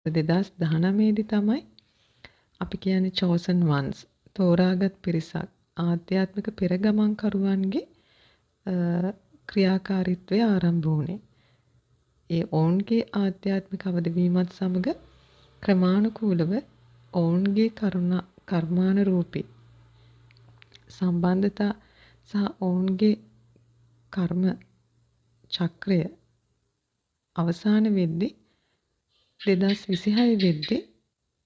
2019 දී තමයි අපි කියන්නේ chosen ones, තෝරාගත් පිරිසක්, ආධ්‍යාත්මික පෙරගමන්කරුවන්ගේ ක්‍රියාකාරීත්වය ආරම්භ වුණේ. ඒ ඔවුන්ගේ ආධ්‍යාත්මික අවදිවීමත් සමග ක්‍රමානුකූලව ඔවුන්ගේ කර්මානුරූපී සම්බන්ධතා සහ ඔවුන්ගේ කර්ම චක්‍රය අවසාන වෙද්දී 2026 වෙද්දී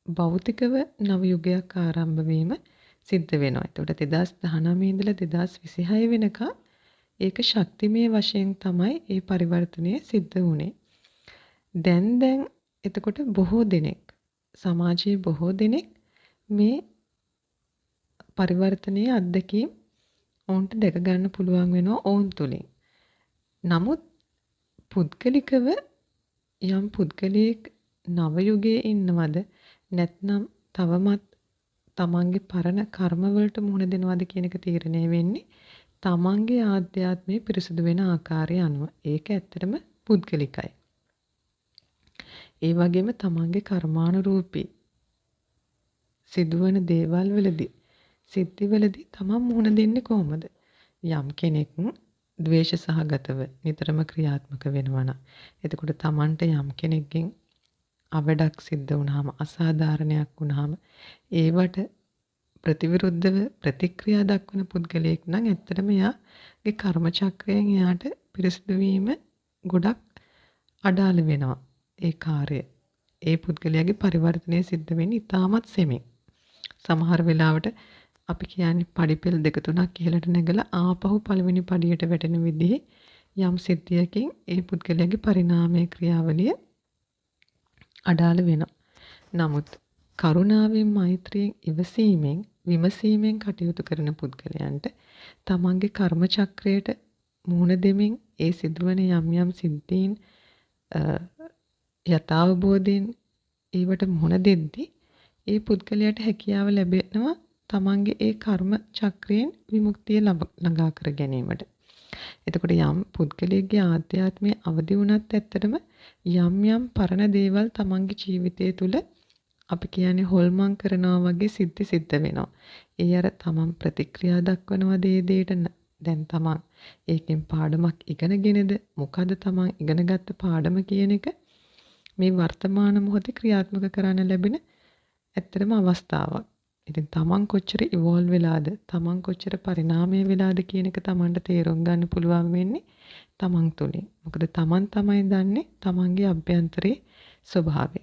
භෞතිකව නව යුගයක් ආරම්භ වීම සිද්ධ වෙනවා. එතකොට 2019 ඉඳලා 2026 වෙනකම් ඒක ශක්තිමය වශයෙන් තමයි ඒ පරිවර්තනය සිද්ධ වුණේ. දැන් දැන් එතකොට බොහෝ දෙනෙක්, සමාජයේ බොහෝ දෙනෙක් මේ පරිවර්තනයේ අත්දැකීම් ඔවුන්ට දැක ගන්න පුළුවන් වෙනවා ඔවුන් තුලින්. නමුත් පුද්ගලිකව යම් පුද්ගලයෙක් නව යුගයේ ඉන්නවද නැත්නම් තවමත් තමන්ගේ පරණ කර්මවලට මුහුණ දෙනවද කියන එක තීරණය වෙන්නේ තමන්ගේ ආධ්‍යාත්මය පිරිසිදු වෙන ආකාරය අනුව. ඒක ඇත්තටම පුද්ගලිකයි. ඒ වගේම තමන්ගේ කර්මානුරූපී සිදුවන දේවල් වලදී, සිද්ධිවලදී තමන් මුහුණ දෙන්නේ කොහොමද? යම් කෙනෙක් ද්වේෂ සහගතව නිතරම ක්‍රියාත්මක වෙනවා නම්, එතකොට තමන්ට යම් කෙනෙක්ගෙන් අවඩක් සිද්ධ වුණාම, අසාධාරණයක් වුණාම, ඒවට ප්‍රතිවිරුද්ධව ප්‍රතික්‍රියා දක්වන පුද්ගලයෙක් නම් ඇත්තටම එයාගේ කර්ම චක්‍රයෙන් එයාට පිරිසිදු වීම ගොඩක් අඩාල වෙනවා. ඒ කාර්යය, ඒ පුද්ගලයාගේ පරිවර්තනය සිද්ධ වෙන්නේ ඉතාමත් සෙමින්. සමහර වෙලාවට අපි කියන්නේ පඩිපෙළ දෙක තුනක් ඉහළට නැගලා ආපහු පළවෙනි පඩියට වැටෙන විදිහේ යම් සිද්ධියකින් ඒ පුද්ගලයාගේ පරිණාමය ක්‍රියාවලිය අඩාල වෙනවා. නමුත් කරුණාවෙන්, මෛත්‍රියෙන්, ඉවසීමෙන්, විමසීමෙන් කටයුතු කරන පුද්ගලයන්ට තමන්ගේ කර්ම චක්‍රයට මුහුණ දෙමින් ඒ සිදුවන යම් යම් සිද්ධීන් යථාවබෝධයෙන් ඒවට මුහුණ දෙද්දී ඒ පුද්ගලයාට හැකියාව ලැබෙනවා තමන්ගේ ඒ කර්ම චක්‍රයෙන් විමුක්තිය ළඟා කර ගැනීමට. එතකොට යම් පුද්ගලයෙක්ගේ ආධ්‍යාත්මය අවදි වුණත් ඇත්තටම යම් යම් පරණ දේවල් තමන්ගේ ජීවිතය තුළ අපි කියන්නේ හොල්මන් කරනවා වගේ සිද්ධි සිද්ධ වෙනවා. ඒ අර තමන් ප්‍රතික්‍රියා දක්වනවා දේ දේට, දැන් තමන් ඒකෙන් පාඩමක් ඉගෙනගෙනද, මොකද තමන් ඉගෙනගත්ත පාඩම කියන එක මේ වර්තමාන මොහොතේ ක්‍රියාත්මක කරන්න ලැබෙන ඇත්තටම අවස්ථාවක්. ඉතින් තමන් කොච්චර ඉවෝල්ව් වෙලාද, තමන් කොච්චර පරිණාමය වෙලාද කියන එක තමන්ට තේරුම් ගන්න පුළුවන් වෙන්නේ තමන් තුළින්. මොකද තමන් තමයි දන්නේ තමන්ගේ අභ්‍යන්තරයේ ස්වභාවය.